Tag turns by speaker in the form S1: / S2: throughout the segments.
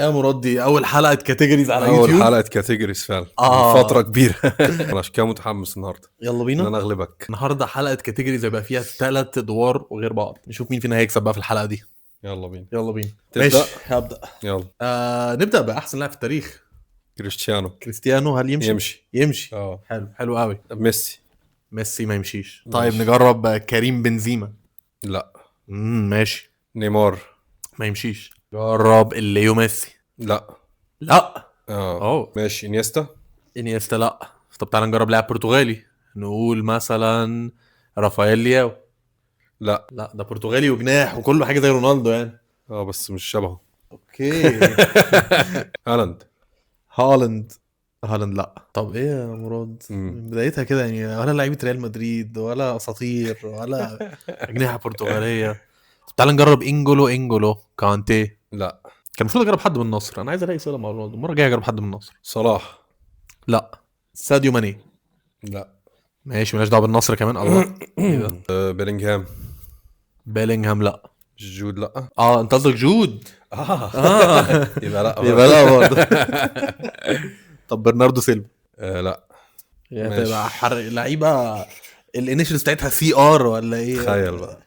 S1: يا مراد، دي اول حلقة categories على
S2: اول
S1: يوتيوب.
S2: حلقة categories فعلا
S1: آه.
S2: من فترة كبيرة. انا عشان كده متحمس النهارده
S1: يلا
S2: ان
S1: بينا.
S2: انا اغلبك.
S1: النهارده حلقة categories هيبقى فيها ثلاث ادوار وغير بعض، نشوف مين فينا هيكسب بقى في الحلقة دي.
S2: يلا بينا.
S1: يلا بينا.
S2: تبدأ؟
S1: ماشي، هبدا.
S2: يلا.
S1: نبدا باحسن لاعب في التاريخ،
S2: كريستيانو.
S1: كريستيانو. هل يمشي؟
S2: يمشي.
S1: يمشي.
S2: اه.
S1: حلو، حلو قوي.
S2: طب ميسي.
S1: ميسي ما يمشيش. طيب
S2: ماشي.
S1: نجرب كريم بنزيما.
S2: لا.
S1: ماشي.
S2: نيمار.
S1: ما يمشيش. جرب الليو ميسي.
S2: لا.
S1: لا.
S2: اه.
S1: أوه.
S2: ماشي، انيستا.
S1: انيستا لا. طب تعالى نجرب لاعب برتغالي، نقول مثلا رافائيل لياو.
S2: لا.
S1: لا، ده برتغالي وجناح وكله حاجة زي رونالدو يعني.
S2: اه بس مش شبهه.
S1: okay.
S2: هالاند.
S1: هالاند. هالاند لا. طب ايه يا مراد؟ من بدايتها كده يعني، ولا لعيبة ريال مدريد ولا اساطير ولا اجنحة برتغاليه. طب تعالى نجرب انجولو كانتي.
S2: لا.
S1: كان المفروض اجرب حد من النصر، انا عايز الاقي صله مع رونالدو. المرة الجاية اجرب حد من النصر.
S2: صلاح.
S1: لا. ساديو ماني.
S2: لا.
S1: ماشي، مالناش دعوه بالنصر كمان. الله، ايه ده؟
S2: بيلينغهام.
S1: بيلينغهام لا.
S2: جود لا.
S1: اه، انت قصدك جود.
S2: اه.
S1: اه.
S2: يبقى لا.
S1: يبقى لا برضه. طب برناردو سيلفا.
S2: لا.
S1: يا
S2: ماشي.
S1: تبقى حرق لعيبة ال initials بتاعتها CR ولا ايه؟
S2: تخيل بقى.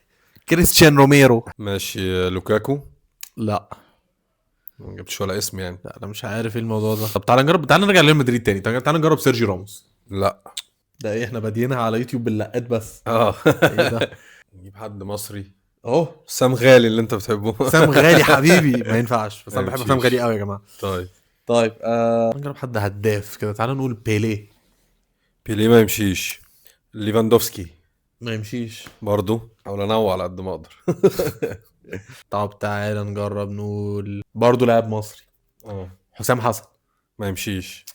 S1: كريستيان روميرو.
S2: ماشي، لوكاكو.
S1: لا.
S2: ما جبتش ولا اسم يعني.
S1: لا، انا مش عارف ايه الموضوع ده. طب تعالى نجرب، تعالى نرجع لريال مدريد تاني. تعالى نجرب سيرجي راموس.
S2: لا.
S1: ده ايه، احنا بادينها على يوتيوب باللقات بس.
S2: اه.
S1: ايه ده؟
S2: نجيب حد مصري.
S1: اهو
S2: سام غالي اللي انت بتحبه.
S1: سام غالي حبيبي، ما ينفعش، بس انا
S2: ما
S1: بحب سام
S2: يمشيش.
S1: غالي قوي يا جماعة.
S2: طيب.
S1: طيب نجرب حد هداف كده، تعالى نقول بيليه.
S2: بيليه ما يمشيش. ليفاندوفسكي.
S1: ما يمشيش
S2: برضو احاول انوع على قد ما اقدر.
S1: طب تعالى نجرب نقول برضه لاعب مصري،
S2: اه.
S1: حسام حسن.
S2: ما يمشيش.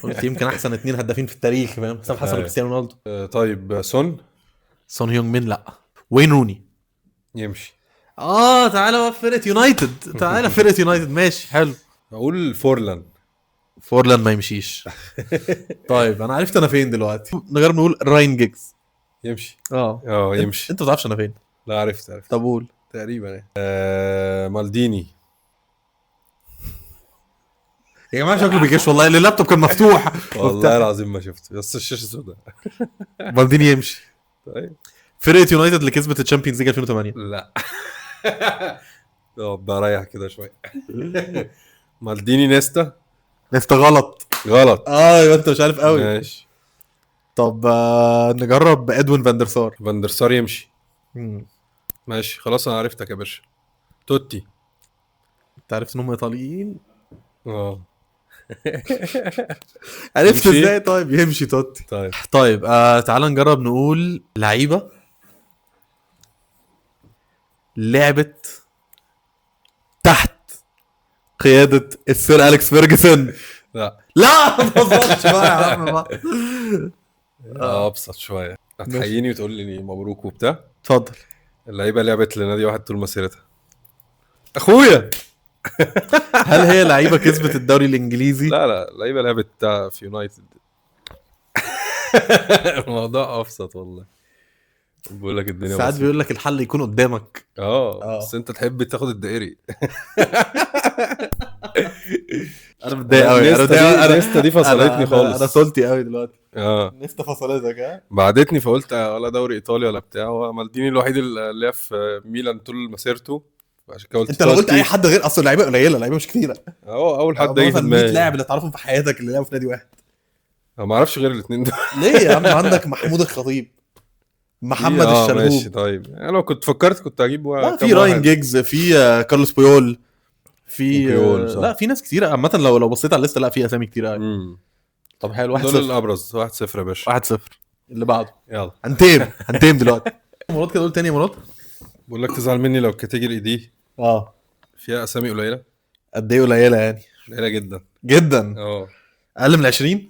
S1: قلت يمكن احسن اتنين هدافين في التاريخ، فاهم؟ حسام حسن
S2: أيوة.
S1: وكريستيانو رونالدو.
S2: طيب سون.
S1: سون هيونج مين لا. وين روني.
S2: يمشي.
S1: تعالى بقى فرقه يونايتد، تعالى فرقه يونايتد. ماشي حلو.
S2: اقول فورلان.
S1: فورلاند ما يمشيش. طيب انا عرفت انا فين دلوقتي. نجرب نقول راين جيجز.
S2: يمشي.
S1: اه.
S2: اه يمشي.
S1: انت ما تعرفش انا فين.
S2: لا عرفت عرفت.
S1: طب قول.
S2: تقريبا يعني. مالديني.
S1: يا جماعة شكله بيجيش والله، اللابتوب كان مفتوح.
S2: والله العظيم ما شفت، بس الشاشة سوداء.
S1: مالديني يمشي.
S2: طيب.
S1: فرقه يونايتد اللي كسبت ال Champions League 2008.
S2: لا. طب بريح كده شوية. مالديني نيستا.
S1: نيستا غلط.
S2: غلط.
S1: يبقى انت مش عارف قوي.
S2: ماشي.
S1: طب نجرب ادوين فاندرسار.
S2: فاندرسار يمشي. ماشي خلاص انا عرفتك يا باشا. توتي.
S1: انت عرفت ان هم ايطاليين؟
S2: اه.
S1: عرفت
S2: يمشي؟
S1: ازاي؟ طيب يمشي توتي.
S2: طيب.
S1: طيب تعال نجرب نقول لعيبة لعبت تحت قيادة السير أليكس فيرجسون.
S2: لا.
S1: لا ما تهزرش بقى يا عم بقى.
S2: ابسط شوية. هتحييني وتقول لي مبروك وبتاع.
S1: اتفضل.
S2: اللعيبة لعبت لنادي واحد طول مسيرتها. اخويا.
S1: هل هي لعيبة كسبت الدوري الانجليزي؟
S2: لا لا، اللعيبة لعبت في يونايتد. الموضوع ابسط والله. بقول لك الدنيا
S1: ساعات
S2: بسيطة.
S1: بيقول لك الحل يكون قدامك.
S2: بس انت تحب تاخد الدائري.
S1: انا متضايق قوي. انا متضايق. انا
S2: نيستا دي فصلتني خالص.
S1: انا salty قوي دلوقتي. نيستا فصلتك. ها
S2: بعدتني، فقلت ولا دوري ايطالي ولا بتاع. هو مالديني الوحيد اللي لعب في ميلان طول مسيرته، عشان كده قلت
S1: انت لو قلت
S2: توتي.
S1: اي حد غير، اصل اللعيبة قليله، لعيبة مش كتيرة.
S2: اول حد يجي في
S1: مثلا 100
S2: دماغي.
S1: لاعب اللي تعرفهم في حياتك اللي لعبوا في نادي واحد.
S2: انا ما اعرفش غير الاثنين دول.
S1: ليه يا عم؟ عندك محمود الخطيب، محمد
S2: ماشي.
S1: الشلهوب.
S2: طيب انا لو كنت فكرت كنت هجيب
S1: لا
S2: كام
S1: في راين
S2: واحد.
S1: جيجز، في كارلوس بويول، في
S2: بويول، صح.
S1: لا في ناس كتيرة عامة. لو بصيت على الليستة لا في اسامي كتيرة قوي. طب حلو. 1
S2: دول
S1: 0.
S2: الابرز. 1-0 يا باشا.
S1: 1-0. اللي بعده.
S2: يلا.
S1: هنتيم دلوقتي. مراد كده قول تاني يا مراد.
S2: بقول لك تزعل مني لو ال category دي فيها اسامي قليله.
S1: قد ايه قليله يعني؟
S2: قليله جدا
S1: جدا. اقل من 20.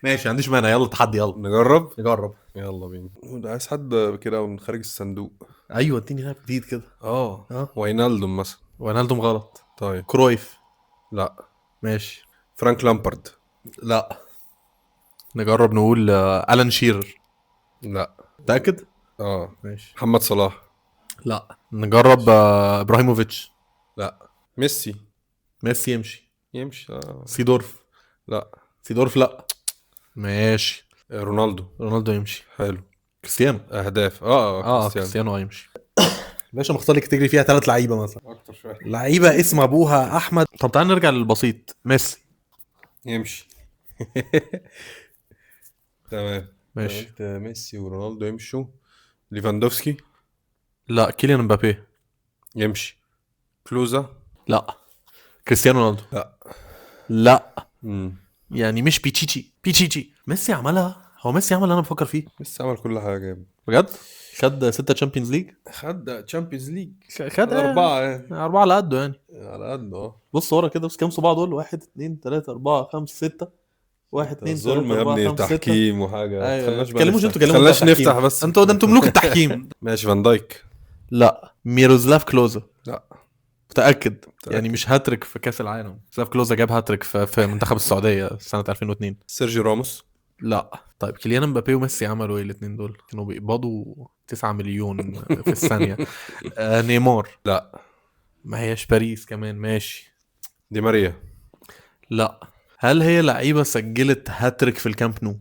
S1: ماشي، ما عنديش مانع. يلا تحدي، يلا
S2: نجرب.
S1: نجرب.
S2: يلا بينا. عايز حد كده من خارج الصندوق.
S1: ايوه اديني لاعب جديد كده.
S2: واينالدوم مثلا.
S1: واينالدوم غلط.
S2: طيب.
S1: كرويف.
S2: لا.
S1: ماشي.
S2: فرانك لامبارد.
S1: لا. نجرب نقول الان شيرر.
S2: لا.
S1: متاكد؟
S2: اه.
S1: ماشي.
S2: محمد صلاح.
S1: لا. نجرب ابراهيموفيتش.
S2: لا. ميسي.
S1: ميسي يمشي.
S2: يمشي.
S1: سيدورف.
S2: لا.
S1: سيدورف لا. ماشي.
S2: رونالدو.
S1: رونالدو يمشي.
S2: حلو.
S1: كريستيانو.
S2: اهداف.
S1: كريستيانو هيمشي. باشا مختار لك تجري فيها 3 لعيبة مثلا
S2: اكتر شوية.
S1: لعيبة اسم ابوها احمد. طب تعال نرجع للبسيط. ميسي
S2: يمشي. تمام
S1: ماشي.
S2: قلت ميسي ورونالدو يمشوا. ليفاندوفسكي.
S1: لا. كيليان مبابي
S2: يمشي. كلوزا.
S1: لا. كريستيانو رونالدو.
S2: لا.
S1: لا. يعني مش بيتشيتشي. ميسي عملها. هو ميسي عمل اللي انا بفكر فيه.
S2: ميسي عمل كل حاجة
S1: بجد. خد 6 Champions League.
S2: خد Champions League.
S1: خد
S2: 4 يعني.
S1: 4 على قده يعني.
S2: على قده.
S1: بص ورا كده، بس كام صباع دول؟ 1 2 3 4 5 6. 1 2 3 4 5 6.
S2: تحكيم وحاجه.
S1: أيوة. تكلموش انتوا، كلموش
S2: نفتح بس.
S1: انتوا ده انتوا ملوك التحكيم.
S2: ماشي. فان دايك.
S1: لا. ميروزلاف كلوزا.
S2: لا.
S1: متأكد يعني مش هاتريك في كاس العالم. ميروزلاف كلوزا جاب هاتريك في منتخب السعودية سنة 2002.
S2: سيرجيو راموس.
S1: لا. طيب كيليان مبابي وميسي عملوا ايه الاثنين دول؟ كانوا بيقبضوا 9 مليون في الثانية. نيمار.
S2: لا.
S1: ما هيش باريس كمان. ماشي.
S2: دي ماريا.
S1: لا. هل هي لعيبة سجلت هاتريك في الكامب نو؟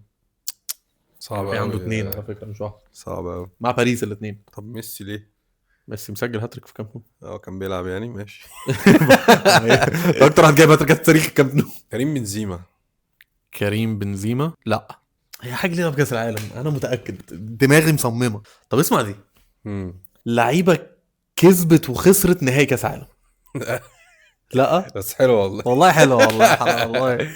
S2: صعب قوي.
S1: عنده 2 على فكرة مش واحد.
S2: صعب قوي.
S1: مع باريس الاثنين.
S2: طب ميسي ليه؟
S1: ميسي مسجل هاتريك في كامب نو.
S2: كان بيلعب يعني. ماشي.
S1: اكتر واحد جايب هاتريك في تاريخ الكامب نو.
S2: كريم بنزيما.
S1: كريم بنزيما. لا. هي حاجة ليها في كاس العالم انا متاكد، دماغي مصممه. طب اسمع دي. لعيبة كسبت وخسرت نهائي كاس عالم. لا
S2: بس حلو والله.
S1: والله حلو والله. والله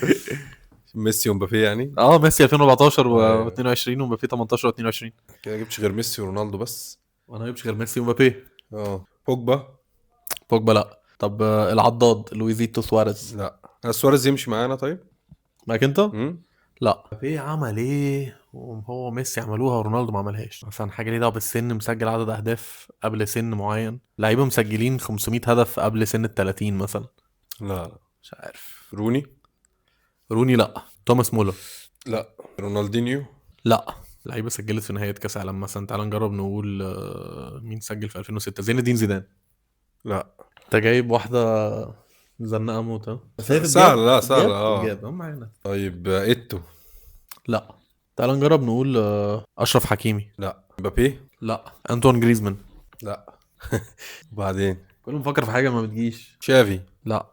S2: ميسي ومبابي يعني.
S1: ميسي 2014 و22 ومبابي 18 و22.
S2: كده جبتش غير ميسي ورونالدو بس.
S1: وانا جبتش غير ميسي ومبابي.
S2: بوجبا.
S1: بوجبا لا. طب العضاد لويزيتو سواريز.
S2: لا. سواريز يمشي معانا. طيب
S1: معاك انت؟ لا. مبابي عمل ايه وهو ميسي عملوها ورونالدو ما عملهاش؟ مثلا حاجة ليه دعوه بالسن، مسجل عدد اهداف قبل سن معين، لعيبة مسجلين 500 هدف قبل سن ال 30 مثلا.
S2: لا
S1: مش عارف.
S2: روني
S1: لا. توماس مولر.
S2: لا. رونالدينيو.
S1: لا. لعيبة سجلت في نهاية كاس عالم مثلا. تعال نجرب نقول مين سجل في 2006؟ زين الدين زيدان.
S2: لا.
S1: انت جايب واحدة زنقه موت.
S2: سهل. لا سهل. طيب ايتو.
S1: لا. تعال نجرب نقول اشرف حكيمي.
S2: لا. مبابي.
S1: لا. انطوان جريزمان.
S2: لا. وبعدين
S1: كل ما بفكر في حاجة ما بتجيش.
S2: شافي.
S1: لا.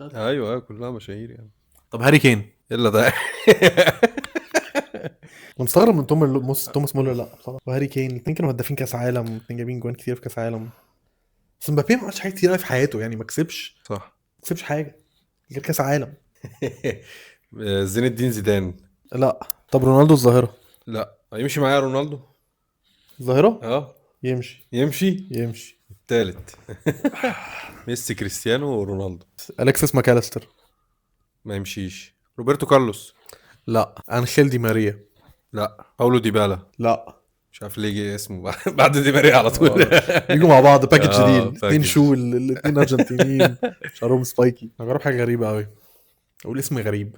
S2: ايوه كلها مشاهير يعني.
S1: طب هاري كين.
S2: يلا ده.
S1: مستغرب من توماس مولر. لا بصراحة. وهاري كين الاثنين كانوا هدافين كاس عالم، الاثنين جايبين جوان كتير في كاس عالم. بس مبابي ما عملش حاجة كتير في حياته يعني، ما كسبش.
S2: صح.
S1: ما كسبش حاجة غير كاس عالم.
S2: زين الدين زيدان.
S1: لا. طب رونالدو الظاهرة.
S2: لا. يمشي معايا رونالدو
S1: الظاهرة. يمشي.
S2: يمشي الثالث. ميسي كريستيانو ورونالدو.
S1: الكسس ماكاليستر.
S2: ما يمشيش. روبرتو كارلوس.
S1: لا. انخيل دي ماريا.
S2: لا. باولو ديبالا.
S1: لا.
S2: مش عارف ليه جه اسمه بعد دي ماريا على طول.
S1: بيجوا مع بعض package deal. اثنين شو الاثنين ارجنتينيين شعرهم spiky. هجرب حاجة غريبة قوي، اقول اسم غريب.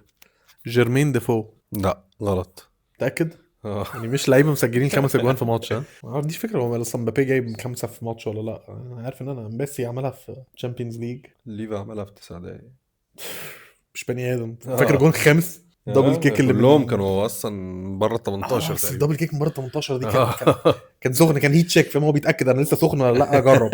S1: جيرمين ديفو.
S2: لا غلط.
S1: متاكد؟ يعني مش لعيبة مسجلين 5 اجوان في ماتش. ما عنديش فكرة هو اصلا مبابي جايب 5 في ماتش ولا لا. انا عارف ان انا ميسي عملها في Champions League،
S2: ليفا عملها في 9 دقايق.
S1: مش بني ادم. فاكر جون خامس double kick اللي
S2: كلهم كانوا اصلا بره 18
S1: تقريبا. double kick من بره 18 دي كان سخن، كان heat check، فاهم؟ هو بيتاكد انا لسه سخن ولا لا. اجرب.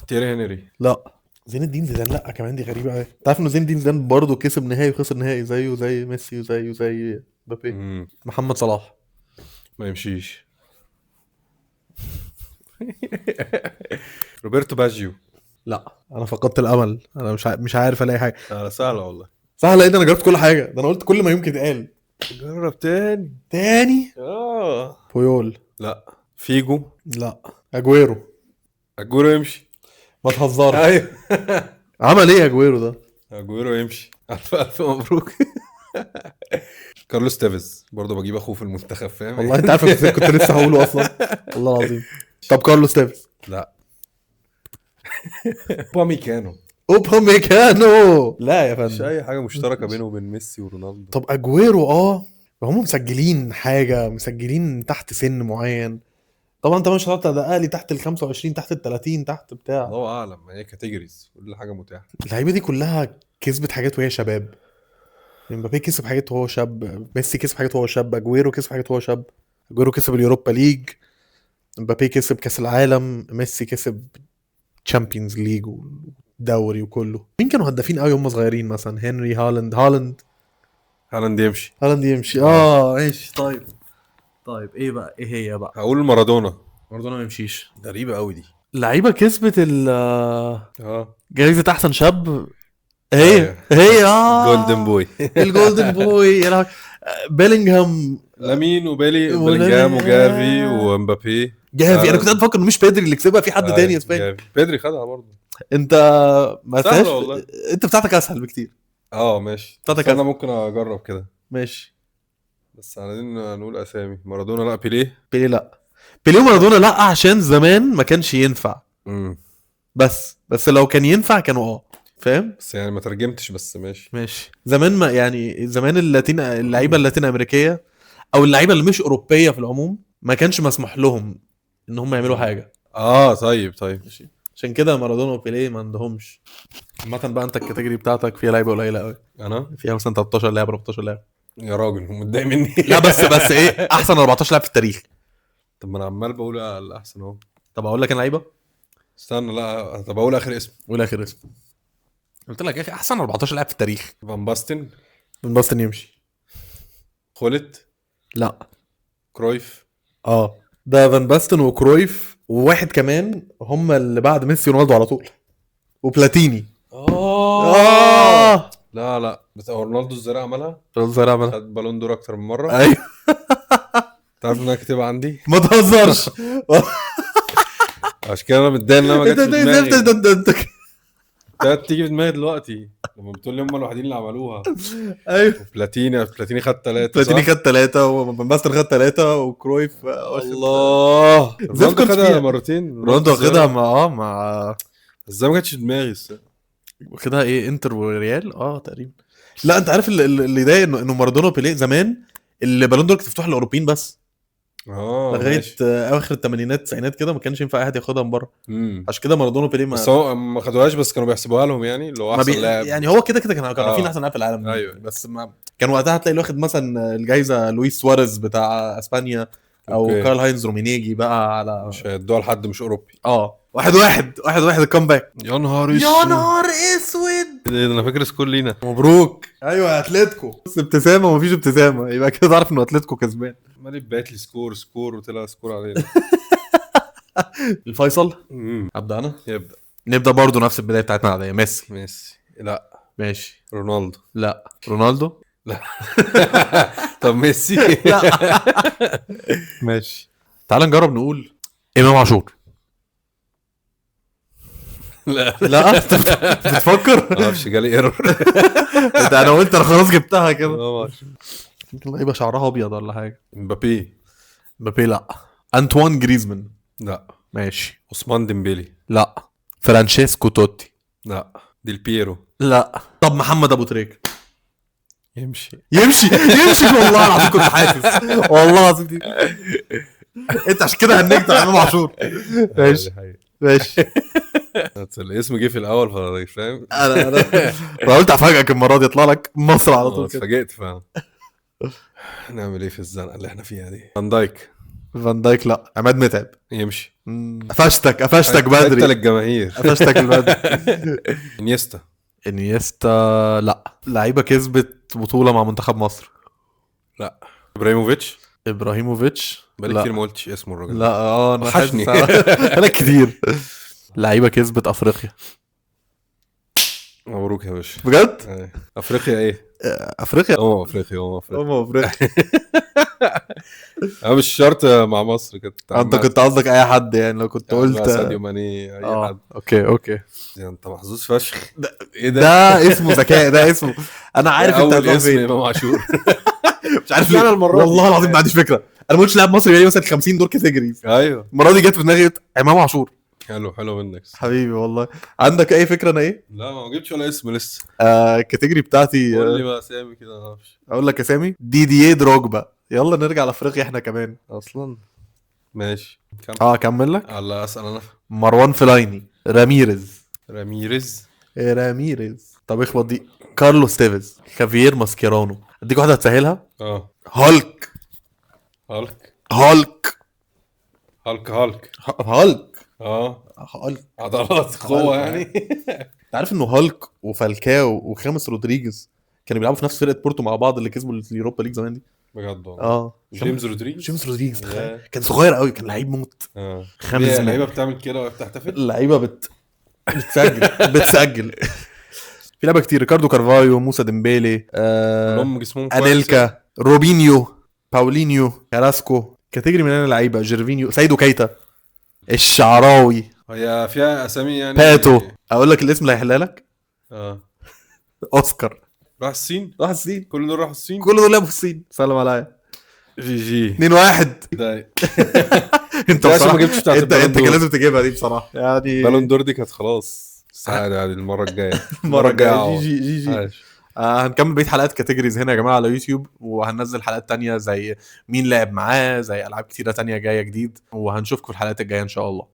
S2: تيري هنري.
S1: لا. زين الدين زيدان. لا كمان دي غريبة قوي. انت عارف انه زين الدين زيدان برضه كسب نهائي وخسر نهائي زيه زي ميسي وزيه زي مبابي. محمد صلاح.
S2: ما يمشيش. روبرتو باجيو.
S1: لا. انا فقدت الامل. انا مش عارف الاقي حاجة.
S2: سهلة والله.
S1: سهلة ايه ده؟ انا جربت كل حاجة. ده انا قلت كل ما يمكن يتقال.
S2: جرب تاني.
S1: بويول.
S2: لا. فيجو.
S1: لا. اجويرو.
S2: اجويرو يمشي.
S1: ما تهزرش.
S2: ايوه.
S1: عمل ايه اجويرو ده؟
S2: اجويرو يمشي. الف الف مبروك. كارلوس تيفيز برضه بجيب اخوه في المنتخب، فاهم؟
S1: والله انت عارف كنت لسه هقوله اصلا. والله العظيم. طب كارلوس تيفيز.
S2: لا. اوباميكانو.
S1: اوباميكانو. لا يا فندم،
S2: مش اي حاجة مشتركة بينه وبين ميسي ورونالدو.
S1: طب اجويرو هم مسجلين حاجة، مسجلين تحت سن معين. طبعا انت مش هتقعد تدقق لي تحت ال 25، تحت ال 30، تحت بتاع.
S2: الله اعلم، هي categories كل حاجة متاحة.
S1: اللعيبة دي كلها كسبت حاجات وهي شباب. مبابي كسب حاجات وهو شاب، ميسي كسب حاجات وهو شاب، اجويرو كسب حاجات وهو شاب. اجويرو كسب ال Europa League، مبابي كسب كاس العالم، ميسي كسب Champions League والدوري وكله. مين كانوا هدافين قوي هم صغيرين؟ مثلا هنري، هالاند.
S2: هالاند يمشي.
S1: هالاند يمشي. ماشي. طيب ايه بقى، ايه هي بقى؟
S2: هقول مارادونا.
S1: مارادونا ما يمشيش.
S2: غريبة قوي دي.
S1: لعيبة كسبت ال جايزة احسن شاب. هي هي
S2: golden boy.
S1: ال golden boy. يا لهوي. بيلينغهام،
S2: لامين وبيلي، بيلينغهام وجافي ومبابي.
S1: جافي انا كنت قاعد افكر انه مش بيدري اللي كسبها، في حد تاني اسباني.
S2: بيدري خدها برضه.
S1: انت ما
S2: سهلة والله.
S1: انت بتاعتك اسهل بكتير.
S2: ماشي، بس انا ممكن اجرب كده.
S1: ماشي،
S2: بس عايزين نقول اسامي. مارادونا لا، بيليه.
S1: بيليه لا، بيليه ومارادونا لا، عشان زمان ما كانش ينفع. بس لو كان ينفع كانوا فاهم.
S2: بس يعني ما ترجمتش، بس ماشي.
S1: زمان ما يعني، زمان اللاتين، اللعيبة اللاتين امريكية او اللعيبة اللي مش اوروبية في العموم ما كانش مسموح لهم ان هم يعملوا حاجة.
S2: طيب
S1: ماشي، عشان كده مارادونا وبيليه ما عندهمش. عامة بقى انت ال category بتاعتك فيها لعيبة قليله قوي.
S2: انا
S1: فيها مثلا 13 لاعب، 14 لاعب.
S2: يا راجل متضايق مني.
S1: لا بس ايه احسن 14 لاعب في التاريخ.
S2: طب ما انا عمال بقول الاحسن اهو.
S1: طب اقول لك انا لعيبة،
S2: استنى. لا طب اقول اخر اسم.
S1: قول اخر اسم. قلت لك يا اخي احسن 14 لاعب في التاريخ.
S2: فان باستن.
S1: فان باستن يمشي.
S2: خولت.
S1: لا.
S2: كرويف.
S1: ده فان باستن وكرويف وواحد كمان هم اللي بعد ميسي ورونالدو على طول، وبلاتيني.
S2: لا بس رونالدو الزرع عملها.
S1: رونالدو الزرع عملها،
S2: خد Ballon d'Or اكتر من مرة.
S1: ايوه.
S2: تعرف ان انا كاتبها عندي؟
S1: ما تهزرش.
S2: عشان كده انا متضايق ان انا ما جاتش في دماغي. انت تيجي في دماغي دلوقتي لما بتقول لي هم الوحيدين اللي عملوها.
S1: ايوه.
S2: بلاتيني خد 3.
S1: بلاتيني خد 3، وفان باستن خد 3، وكرويف.
S2: الله، رونالدو خدها مرتين.
S1: رونالدو خدها مع
S2: ازاي ما جاتش في دماغي؟
S1: واخدها ايه، انتر وريال تقريبا. لا انت عارف اللي ضايق انه مارادونا وبيليه زمان اللي Ballon d'Or كانت مفتوحة للاوروبيين بس. لغاية اواخر الثمانينات التسعينات كده ما كانش ينفع اي حد ياخدها من بره. عشان كده مارادونا وبيليه
S2: بس هو ما خدوهاش، بس كانوا بيحسبوها لهم يعني اللي هو احسن لاعب.
S1: يعني هو كده كده كانوا عارفين احسن لاعب في العالم.
S2: أيوة.
S1: بس ما كان وقتها هتلاقي واخد مثلا الجايزة لويس سواريز بتاع اسبانيا او
S2: okay.
S1: كارل هاينز رومينيجي بقى، على
S2: مش هيدوها لحد مش اوروبي.
S1: 1-1 ال comeback.
S2: يا نهار اسود،
S1: يا نهار اسود.
S2: انا فاكر score لينا.
S1: مبروك. ايوه يا اتلتيكو. بس ابتسامة ومفيش ابتسامة، يبقى كده تعرف انه اتلتيكو كسبان.
S2: مالي بعت لي score وطلع score علينا.
S1: الفيصل. ابدا انا.
S2: يبدا.
S1: نبدا برضو نفس البداية بتاعتنا العادية. ميسي.
S2: لا.
S1: ماشي.
S2: رونالدو.
S1: لا. رونالدو.
S2: لا. طب ميسي.
S1: لا. ماشي. تعال نجرب نقول امام عاشور.
S2: لا
S1: انت بتفكر؟
S2: ما اعرفش، جالي error.
S1: ده انا قلت انا خلاص جبتها كده. يمكن يبقى شعرها ابيض ولا حاجة.
S2: مبابي.
S1: لا. انطوان جريزمان.
S2: لا.
S1: ماشي.
S2: عثمان ديمبلي.
S1: لا. فرانشيسكو توتي.
S2: لا. ديل بيرو.
S1: لا. طب محمد ابو تريكه.
S2: يمشي
S1: يمشي يمشي. والله العظيم كنت حاسس، والله العظيم دي انت عشان كده هنجت على امام عاشور. ماشي ماشي.
S2: الاسم جه في الاول فاهم.
S1: انا قلت افاجئك المرة دي يطلع لك مصر على طول كده.
S2: اتفاجئت فاهم. نعمل ايه في الزنقة اللي احنا فيها دي؟ فان دايك.
S1: فان دايك لا. عماد متعب
S2: يمشي.
S1: قفشتك بدري.
S2: حتى للجماهير
S1: قفشتك بدري.
S2: انيستا.
S1: انيستا لا. لعيبة كسبت بطوله مع منتخب مصر.
S2: لا. ابراهيموفيتش.
S1: ابراهيموفيتش
S2: بقالي كتير ما قلتش اسمه الراجل.
S1: لا انا
S2: وحشني.
S1: انا كتير. لعيبة كسبت افريقيا.
S2: مبروك يا باشا
S1: بجد.
S2: افريقيا ايه؟
S1: افريقيا
S2: افريقيا
S1: افريقيا.
S2: انا مش شرط مع مصر كنت.
S1: انت كنت قصدك اي حد يعني؟ لو كنت قلت
S2: ساديو ماني اي حد.
S1: okay okay.
S2: انت محظوظ فشخ. ايه ده؟
S1: ده اسمه ذكاء، ده اسمه. انا عارف انت
S2: هتقول فين. امام عاشور.
S1: مش عارف ليه والله العظيم ما عنديش فكرة. انا ما قلتش لاعب مصري يعني مثلا 50 دور categories.
S2: ايوه
S1: المرة دي جت في دماغي امام عاشور.
S2: حلو حلو منك
S1: حبيبي والله. عندك اي فكرة انا ايه؟
S2: لا ما جبتش ولا اسم لسه.
S1: ال category بتاعتي
S2: قول لي بقى اسامي كده. ما اعرفش
S1: اقول لك اسامي. دي دروجبا. يلا نرجع لافريقيا احنا كمان
S2: اصلا. ماشي كم.
S1: اه اكمل لك.
S2: الله اسال انا.
S1: مروان فلايني، راميريز.
S2: راميريز.
S1: راميريز. طب اخبط دي. كارلوس تيفيز، خافير ماسكيرانو. اديك واحدة هتسهلها.
S2: اه
S1: هالك.
S2: هالك.
S1: هالك.
S2: هالك هالك.
S1: هالك.
S2: اه
S1: هالك.
S2: عضلات قوة
S1: هالك.
S2: يعني.
S1: انت عارف انه هالك وفالكاو وخامس رودريجيز كانوا بيلعبوا في نفس فرقه بورتو مع بعض اللي كسبوا ال Europa League زمان دي؟
S2: بجد والله.
S1: اه
S2: جيمس رودريجز.
S1: جيمس رودريجيز، تخيل.
S2: ياه.
S1: كان صغير قوي، كان لعيب موت.
S2: اه
S1: خمس
S2: ليه اللعيبة بتعمل كده وهي بتحتفل؟
S1: اللعيبة بتسجل. في لعبه كتير، ريكاردو كارفايو، موسى ديمبيلي،
S2: كلهم جسمهم كويس.
S1: انيلكا، روبينيو، باولينيو، كاراسكو. category من لعيبة، جيرفينيو، سيدو كايتا، الشعراوي،
S2: هي فيها اسامي يعني.
S1: باتو. اقول لك الاسم اللي هيحلها لك.
S2: اه
S1: اوسكار.
S2: راح الصين.
S1: راح الصين.
S2: كل دول راحوا الصين.
S1: كل دول لعبوا في الصين. سلام عليا.
S2: GG.
S1: 2-1.
S2: ده
S1: انت
S2: عشان
S1: بصراحة
S2: ما جبتش بتاعت
S1: انت
S2: البالون
S1: انت كان
S2: دور.
S1: لازم تجيبها دي بصراحة يعني.
S2: Ballon d'Or دي كانت خلاص، بس عادي عادي، المرة الجاية.
S1: المرة الجاية.
S2: أعوض.
S1: GG GG.
S2: عايش.
S1: هنكمل بقية حلقات categories هنا يا جماعة على يوتيوب، وهننزل حلقات تانية زي مين لعب معاه، زي العاب كتيرة تانية جاية جديد، وهنشوفكم في الحلقات الجاية ان شاء الله.